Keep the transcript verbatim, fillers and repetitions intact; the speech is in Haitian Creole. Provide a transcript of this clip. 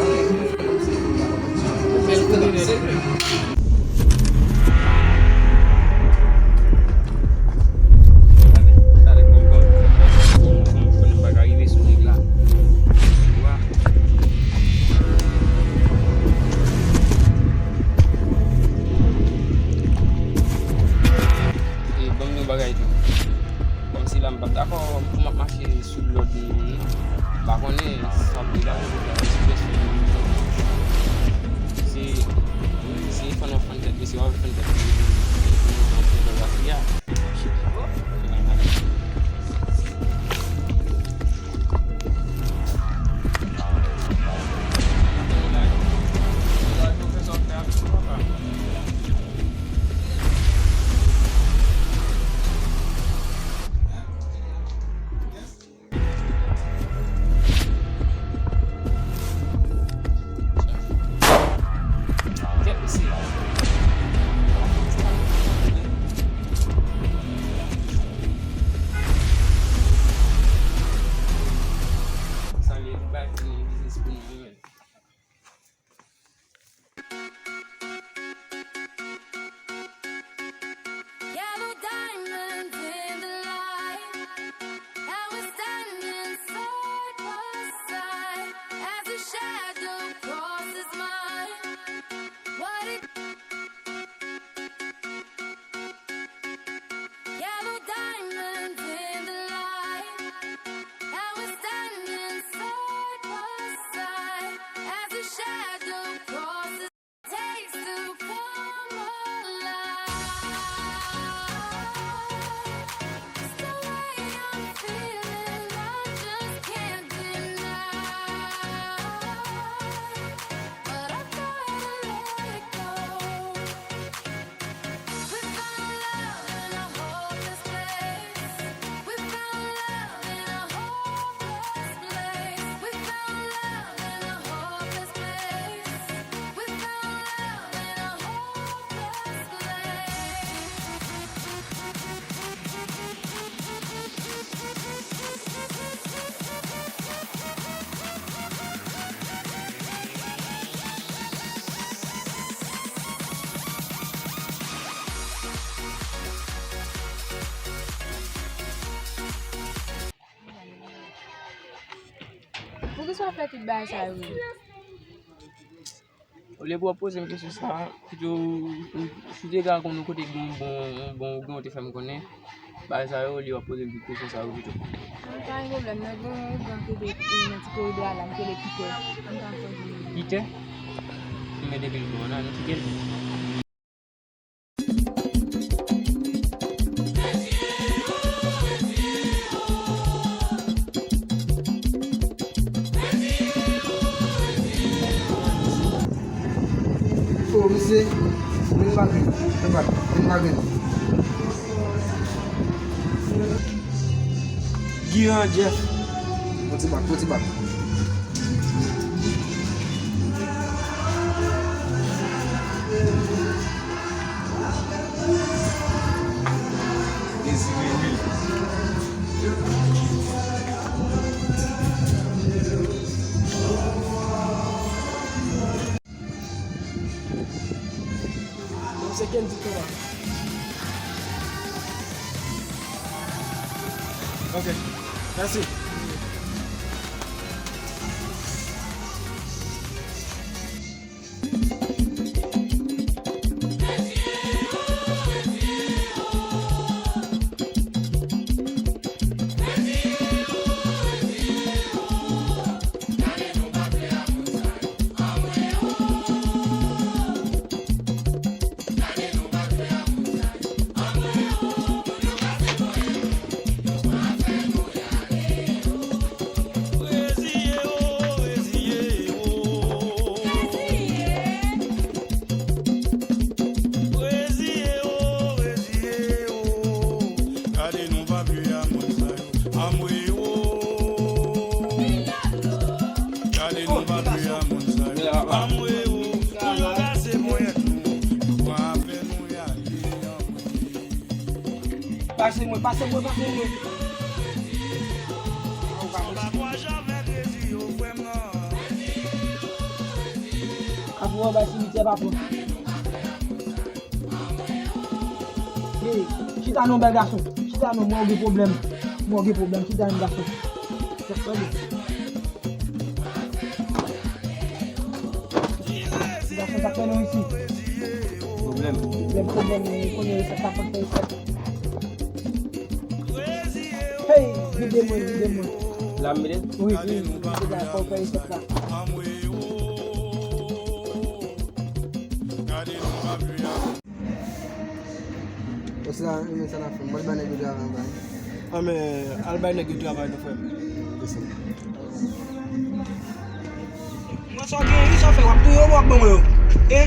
Talè, talè, konprann, konprann, konprann, pa ka rive sou nèg la. Wa. E ban m yon bagay tou. Kòmsi la m p ap dakò pou m ap mache sou lòd moun. M pa konnen sa ap degaje pou fè yon ti jès pou moun. Poukisa w fè tout bagay sa yo menm? Olye pou w ap poze m kesyon sa a, pito w, w, si w te ka konn yon kote ki gen yon bon, yon bon ougan, w te fè m konnen. Bagay sa yo, olye w ap poze m tout kesyon sa yo pito. An, pa gen pwoblèm, nan gen yon ougan ki te, e, nan ti koridò a la, m rele Pitè. Ann ka fè di. Pitè? M mete pil bon nan, nou kite l. Oh, mesye, vin pa grenn, vin pa, vin pa grenn. Giran, Jeff. Yon ti bak, yon ti bak. Dezire wi. Non, se Kendy Thomas. Ok. Mèsi. Reziye w, reziye w. Gade non pa vle a moun sa yo. Anmwe o. Gade non pa vle a moun sa yo. Anmwe o. Pou yo kase ponyèt nou. Pou afè nou y ale, anmwe. Pase mwen, pase mwen, pase mwen. Apre w bay simityè pa pran. Hey, chita non bèl gason. Chita non, mwen gen pwoblèm. Mwen gen pwoblèm, chita non gason. Sa fè byen. Gason, sa fè non isi. Pwoblèm. Pwoblèm, pwoblèm, nou konnen sa, sa fè respè. Hey, vide mwen, vide mwen. La m vide? Wi, wi, wi, se la, fò w fè resèt la. Wè sa, sa n ap fè. Mwen bay nèg yo travay anba. Ah, men, al bay nèg yo travay, non, frè m. Yes, sir. Mwen sa w gen, wi, sa w fè, w ap touye w, w ap ban mwen yo. Eh?